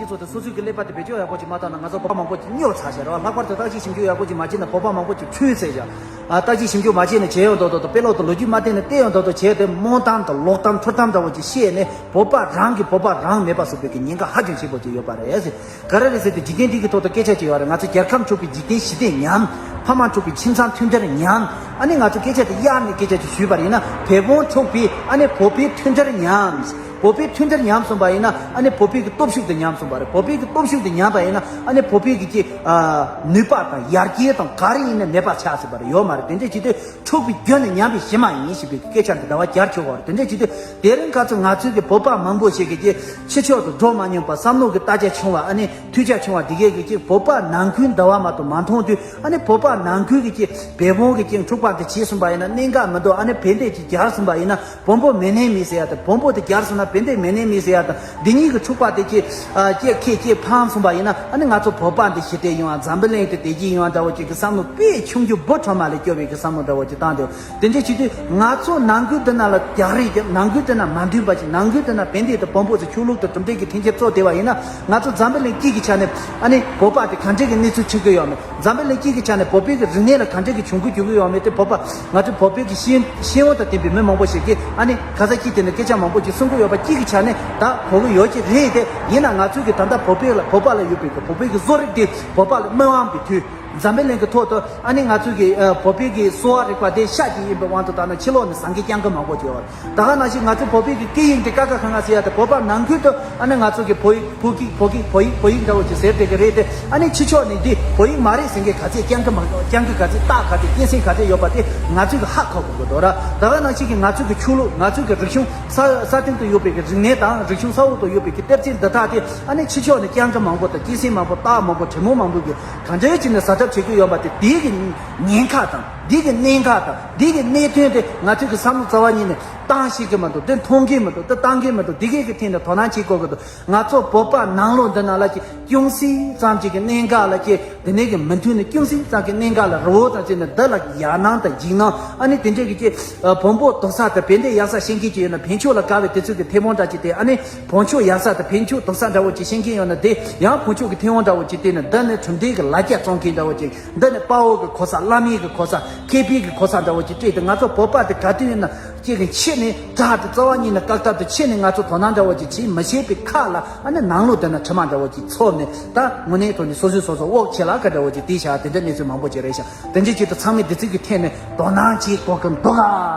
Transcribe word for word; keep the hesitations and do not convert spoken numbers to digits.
སོ་སོ་སོ་སོའི་གི་ཀླད་པ་དེ་བེད་སྤྱོད་ཡག་པོ་ཅིག་མ་བཏང་ན། ང་ཚོ་བོད་པ་མང་པོ་ཅིག་སྨྱོ་ཚར་བཞག་རེད་བ། ལྷག་པར་དུ་བརྟག་དཔྱད་ཞིབ་འཇུག་ཡག་པོ་ཅིག་མ་བྱས་ན་བོད་པ་མང་པོ་ཅིག་འཁྲུལ་ཚར་བཞག་ཨ། བརྟག་དཔྱད་ཞིབ་འཇུག་མ་བྱས་ན་བྱས་ཡོང་མདོག་མདོག་དང་། དཔེ་ཀློག་དང་ལོ་རྒྱུས་མ་བལྟས་ན་བལྟས་ཡོང་མདོག་མདོག་བྱས་ཏེ། སྨོན་གཏམ་དང་ལོག་གཏམ་འཁྲུལ་གཏམ་འདྲ་བོ་ཅིག་བཤད་ནས། བོད་པ་རང་གིས་བོད་པ་རང་མེད་པ་བཟོ་བའི་གི་ཉེན་ཁ་ཧ་ཅང་ཆེན་པོ་ཅིག་ཡོད་པ་རེད། ག་རེ་རེད་ཟེར་ཏེ། འཇིག་རྟེན་འདི་གི་ཐོག་ཏུ་སྐད་ཆ་ཅིག་ཡོད་རེད། ང་ཚོ་རྒྱལ་ཁམས་ཕྱུག་པའི་འཇིག་རྟེན་ཞི་བདེ་ཉམས། ཕ་མ་འཁྲུག་པའི་ཁྱིམ་ཚང་མཐུན་སྒྲིལ་ཉམས། ཨ་ནི་ང་ཚོ་སྐད་ཆ་དེ་གཡར་ནས་སྐད་ཆ་ཅིག་ཞུས་པ་ཡིན་ན། བལ་བོང་འཁྲུག་པའི་ཨ་ནི་བོད་པའི་མཐུན་སྒྲིལ་ཉམས། བོད་པའི་མཐུན་སྒྲིལ་ཉམས་སོང་པ་ཡིན་ན། ཨ་ནི་བོད་པའི་གི་སྟོབས་ཤུགས་དེ་ཉམས་སོང་པ་རེད། བོད་པའི་གི་སྟོབས་ཤུགས་དེ་ཉམས་པ་ཡིན་ན། ཨ་ནི་བོད་པའི་གི་ཅིག་ཨ། ནུས་པ་དང་ཡར་རྒྱས་དང་ག་རེ་ཡིན་ན་མེད་པ་ཆགས་སྲིད་པ་རེད། ཡོད་མ་རེད། དེ་འདྲ་བྱེད་དུས། འཁྲུག་པའི་རྒྱུ་ནི་ཉམས་པའི་གཞི་མ་ཡིན་ཞེས་པའི་སྐད་ཆ་འདི་ཟླ་བ་བརྒྱར་འཁྱོལ་བ་རེད། དེ་འདྲ་བྱེད་དུས། དེ་རིང་ཁ་སང་ང་ཚོའི་གི་བོད་པ་མང་པོ་ཞིག་གིས་ཅིག་ཕྱི་ཕྱོགས་དུ་འགྲོ་མ་མྱོང་པ། བསམ་བློ་གི་དར་ཆ་ཆུང་བ། ཨ་ནི་ཐོས་རྒྱ་ཆུང་བ་འདི་གས་ཀྱིས་ཅིག་བོད་པ་ནང་ཁུལ་འདྲ་བ་མ་གཏོགས་མ་མཐོང་དུས། ཨ་ནི་བོད་པ་ནང་ཁུལ་གྱི་ཅིག་བལ་བོང་གི་ཅིག་འཁྲུག་པ་འདི་བྱས་སོང་པ་ཡིན་ན། གནད་འགག་མི་འདུག་ཨ་ནི་བན་དེ་ཅིག་རྒྱལ་སོང་པ་ཡིན་ན། བོན་པོ་མེ་ནེ་མི་ཟེར་ཡ་དང་། བོན་པོ་དེ་རྒྱལ་སོང་ན་བན་དེ་མེ་ནེ་མི་ཟེར་ཡ་དང་། འདི་གཉིས་ཀྱི་འཁྲུག་པ་དེ་ཅིག་ཨ། ཅིག་ཁེ་ཅིག་ཕམ་སོང་པ་ཡིན་ན། ཨ་ནི་ང་ཚོ་བོད་པ་འདི་ཞི་བདེ་ཡོང་བ། འཛམ་བུ་གླིང་དེ་བདེ་སྐྱིད་ཡོང་བ་འདྲ་བོ་ཅིག་གི་བསམ་བློ། དཔེ་ཆུང་རྒྱུ་འབུ་ཁྲོད་མ་ལས་སྐྱོ་བའི་གི་བསམ་བློ་འདྲ་བོ་ཅིག་བཏང་འདུག་དེ་འདྲ་བྱེད་དུས། ང་ཚོ་ནང་ཁུལ་འདི་ནང་ལ་རྒྱག་རེས་ཀྱི། ནང་ཁུལ་འདི་ན་མ་མཐུན་པ་ཅིག་ནང་ཁུལ་འདི་ན་བན་དེ་དང་བོན་པོ་ཚོ་ཆོས་ལུགས་དང་གྲུབ་འབྲས་ཀྱི་འཐེན་འཁྱེར་བཙུགས་བསྡད་པ་ཡིན་ན། ང་ཚོ་འཛམ་བུ་གླིང་སྤྱི་གི་ཆ་ནས། ཨ་ནི་བོད་པ་དེ་ག་འདྲས་ཀྱི་གནས་ཚུལ་ཆགས་ཀྱི་ཡོད་མེད། འཛམ་བུ་གླིང་སྤྱི་གི་ཆ་ནས་བོད་པའི་གི་རིག་གནས་ལ་ག་འདྲས་ཀྱི་གྱོང་གུད་གྱོང་གུད་ཡོད་མེད་དེ། བོད་པ། ང་ཚོ་བོད་པའི་གི་ཤེས་ཤེས་ཡོན་དང་ལྡན་པའི་མི་མང་པོ་ཞིག་གིས། ཨ་ནི་ཁ་ས་སྐྱིད་དེ་ནས་སྐད་ཆ་མང་པོ་ཅིག་གསུང་གི་ཡོད་པ། སྤྱི་གི་ཆ་ནས་ད་གོ་གི་ཡོད་ཀྱི་རེད་དེ། ཡིན་ན་ང་ཚོའི་གི་ད་ལྟ་བོད་པའི་ལ། བོད་པ་ལ་ཡོད་པའི་གི་བོད་པའི་གི་བཟོ་རིག་དེ་བོད་པ་ལ་མི་དབང་བའི་དུས། འཛམ་བུ་གླིང་གི་ཐོག་ཏུ། ཨ་ནི་ང་ཚོའི་གི་ཨ། བོད་པའི་གི་གསོ་བ་རིག་པ་དེ་ཤ་ཅིག་ཡིན་པའི་དབང་དུ་བཏང་ན། ཕྱི་ལོགས་ནས་ཟ་མཁན་རྐྱང་གི་མང་པོ་ཅིག་ཡོད་རེད། ད་ག་ནང་བཞིན་ང་ཚོའི་བོད་པའི་གི་སྐད་ཡིག་དེ་ཀ་ཁ་ག་ང་ཟེར་ཡ་དེ། བོད་པ་ནང་ཁུལ་དུ། ཨ་ནི་ང་ཚོ་གི་བོད་ཡིག་བོད་སྐད་བོད་སྐད་བོད་ཡིག་བོད་ཡིག་འདྲ་བོ་ཅིག་ཟེར་བསྡད་ཀྱི་རེད་དེ། ཨ་ནི་ཕྱི་ཕྱོགས་ནས་འདི་བོད་ཡིག་མ་རེད་ཟེར་མཁན་ག་ཚད་རྐྱང་གི་མ་རྐྱང་གི་ག་ཚད་རྟགས་ག་ཚད་སྐྱེད་སྲིང་ག་ཚད་ཡོད་པ་དེ་ང་ཚོས་གི་ཧ་གོ་དགོས་ཀྱི་འདུག་ར། ད་ག་ནང་བཞིན་གི་ང་ཚོའི་གི་ཆོས་ལུགས། ང་ཚོའི་གི་རིག་གཞུང་། ས་ས་སྟེང་དུ་ཡོད་པའི་གི་རིག་གནས་དང་། རིག་གཞུང་ས་འོག་ཏུ་ཡོད་པའི་གི་གཏེར་ཆེན་འདི་དག་དེ། ཨ་ནི་ཕྱི་ཕྱོགས་ནས་རྐྱང་གི་མང་པོ་དང་། སྐྱེད་སྲིང་མང་པོ། རྟགས་མང་པོ། གྲོས་མོལ་མང་པོ་གི་ག་འདྲ་བྱས་ནས་ཟ་ཐབས་བྱེད་ཀྱི་ཡོད་པ་དེ། དེའི་གི་ཉེན་ཁ་དང་། འདི་གི་གནད་འགག་དང་། འདི་གི་གནད་དོན་དེ་ང་ཚོའི་གི་བསམ་བློ་རྩ་བ་ཉིད་ནས་བཏང་ཤེས་ཀྱི་མི་འདུག་དེ་མཐོང་གི་མི་འདུག་དེ་བཏང་གི་མི་འདུག་འདི་གས་ཀྱི་ཐད་ནས་དོ་སྣང་བྱེད་དགོས་ཀྱི་འདུག་ང་ཚོ་བོད་པ་ནང་ལོགས་འདི་ནང་ལ་ཅིག་ཅུང་ཟད་ཙམ་ཅིག་གི་གནད་འགག་ལ་ཅིག་དེ་ནས་གི་མི་མཐུན་ནས། ཅུང་ཟད་ཙམ་གྱི་གནད་འགག་ལ་རི་བོ་ཙམ་ཅིག་ནས་འདི་ལ་ཡག་སྣང་དང་འཇིགས་སྣང་། ཨ་ནི་དེ་འདྲས་ཀྱི་ཅིག་ཨ། བོན་པོ་རྡོག་རྩ་དང་བན་དེ་ཡག་ས་ཤེས་མཁན་ཅིག་ཡོད་ན། བོན་ཆོས་ལ་དགའ་བའི་དེ་ཚོ་གི་མཐེ་བོང་འདྲ་ཅིག་དེ། ཨ་ནི་བོན་ཆོས་ཡག་ས་དང་བོན་ཆོས་རྡོག་རྩ་འདྲ་བོ་ཅིག་ཤེས་མཁན་ཡོད་ན། དེ་ཡང་བོན་ཆོས་ཀྱི་མཐེ་བོང་འདྲ་བོ་ཅིག་དེ་ནི་འདི་ནི་གྲུབ་འབྲས་ཀྱི་ལ་རྒྱ་བཙོང་མཁན་འདྲ་བོ་ཅིག་འདི་ནི་དཔའ་བོ་གི་གོ་ས། བླ་མའི་གི་གོ་ས། མཁས་པའི་གི་གོ་ས་འདྲ་བོ་ཅིག་སྤྲད་དེ། ང་ཚོ་བོད་པ་དེ་ག་དུས་ཡིན་ན་ཅིག་གི་ཕྱི་ནས་དགྲ་དེ་རྩ་བ་ཉིད་ནས་བཀག་ཐབས་དེ། ཕྱི་ནས་ང་ཚོ་དོ་སྣང་འདྲ་བོ་ཅིག་བྱེད་མི་ཤེས་པའི་ཁ་ལ། ཨ་ནི་ནང་ལོགས་དེ་ན་དྲི་མ་འདྲ་བོ་ཅིག་ཚོར་ནས། ད་དངོས་གནས་ཐོག་ནས་སོ་སོས་སོ་སོ་དབུགས་ཆད་ལ་ཁ་འདྲ་བོ་ཅིག་དེ་བྱ། དེ་འདྲ་གནས་ཚུལ་མང་པོ་ཅིག་རེད་ཤག་དེ་འདྲ་ཅིག་ཏུ་ཚང་མས་དེ་ཚིག་གི་ཐད་ནས་དོ་སྣང་བྱེད་དགོས་ཀྱི་འདུག་ག